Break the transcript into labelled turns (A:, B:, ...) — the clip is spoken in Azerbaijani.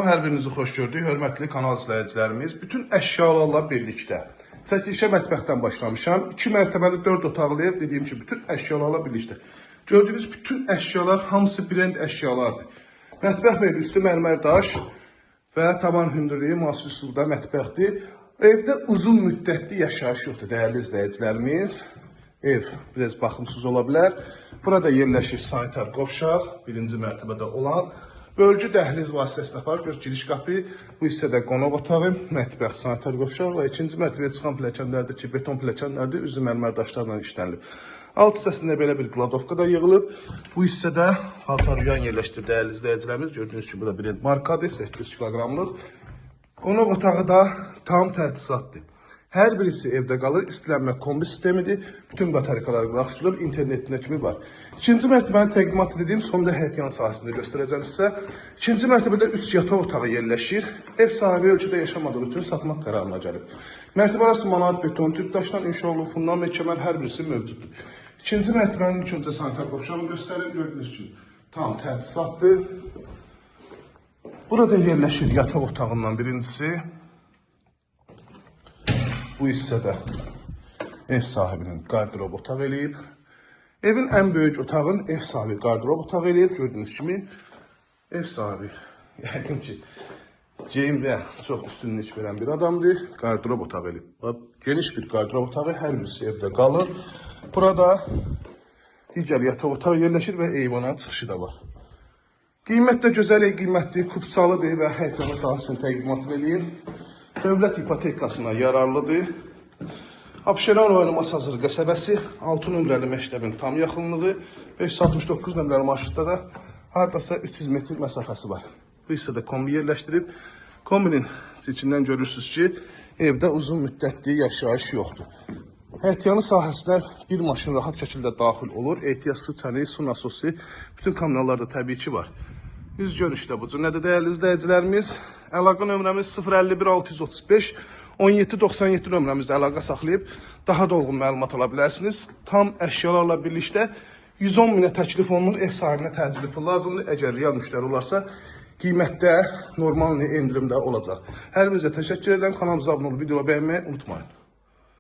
A: Hər birinizi xoş gördük, hörmətli kanal izləyicilərimiz. Bütün əşyalarla birlikdə. Çəkilişə mətbəxdən başlamışam. 2 mərtəbəli 4 otaqlı ev, dediyim kimi bütün əşyalarla birlikdə. Gördüyünüz bütün əşyalar hamısı brend əşyalardır. Mətbəx mebeli üstü mərmər daş və tavan hündürlüyü müasir üsulda mətbəxdir. Evdə uzun müddətli yaşayış yoxdur, dəyərli izləyicilərimiz. Ev biraz baxımsız ola bilər. Burada yerləşir sanitar qovşaq, birinci mərtəbədə olan. Bölgü dəhliz vasitəsilə aparır. Gör giriş qapı, bu hissədə qonaq otağı, mətbəx, sanitar qovşaq və ikinci mərtəbəyə çıxan pilləkənlərdir ki, beton pilləkənlərdir, üzü mərmər daşlarla işlənilib. Alt hissəsində belə bir qladovka da yığılıb. Bu hissədə paltar yuyan yerləşdirib dəyərli izləyicilərimiz. Gördüyünüz kimi bu da brend markadır, 8 kiloqramlıq. Qonaq otağı da tam təchizatdır. Hər birisi evdə qalır. İstilənmə kombi sistemidir. Bütün batarikalar quraşdırılıb, internetinə kimi var. İkinci mərtəbəni təqdimat edeyim, sonda həyətyan sahəsində göstərəcəm sizə. İkinci mərtəbədə 3 yataq otağı yerləşir. Ev sahibi ölkədə yaşamadığı üçün satmaq qərarına gəlib. Mərtəbə arası manat beton, cüt daşdan inşa olunub, fundament kəmər hər birisi mövcuddur. İkinci mərtəbənin ilk öncə sanitar qovşağını göstərim. Gördüyünüz kimi tam təchizatdır. Burada yerləşir yataq otağından birincisi. Bu hissədə ev sahibinin qardırob otağı eləyib. Evin ən böyük otağın ev sahibi qardırob otağı eləyib. Gördüyünüz kimi ev sahibi yəqin ki geyimdə çox üstünlük verən bir adamdır. Qardırob otağı eləyib. Bax, geniş bir qardırob otağı, hər birisi evdə qalır. Burada digər yataq otağı yerləşir və eyvana çıxışı da var. Qiymət də gözəl qiymətli, kupçalıdır və həyətyanı sahəsinin təqdimatını eləyim. Dövlət ipotekasına yararlıdır. Abşeron rayonu Masazır qəsəbəsi, 6 nömrəli məktəbin tam yaxınlığı, 569 nömrəli marşrutda da hardasa 300 metr məsafəsi var. Bu hissədə kombi yerləşdirib. Kombinin içindən görürsünüz ki, evdə uzun müddətli yaşayış yoxdur. Həyətyanı sahəsinə bir maşın rahat şəkildə daxil olur. Ehtiyat su çəni, su nasosu, bütün kommunallarda təbii ki var. Üz görünüşdə bu cür. Nədir dəyərli izləyicilərimiz? Əlaqə nömrəmiz 051 635 17 97 nömrəmizdə əlaqə saxlayıb daha dolğun məlumat ala bilərsiniz. Tam əşyalarla birlikdə 110 minə təklif olunur. Ev sahibinə təcili pul lazımdır. Əgər real müştəri olarsa qiymətdə normal endirimdə olacaq. Hər birinizə təşəkkür edirəm. Kanalımıza abunə olub videoları bəyənməyi unutmayın.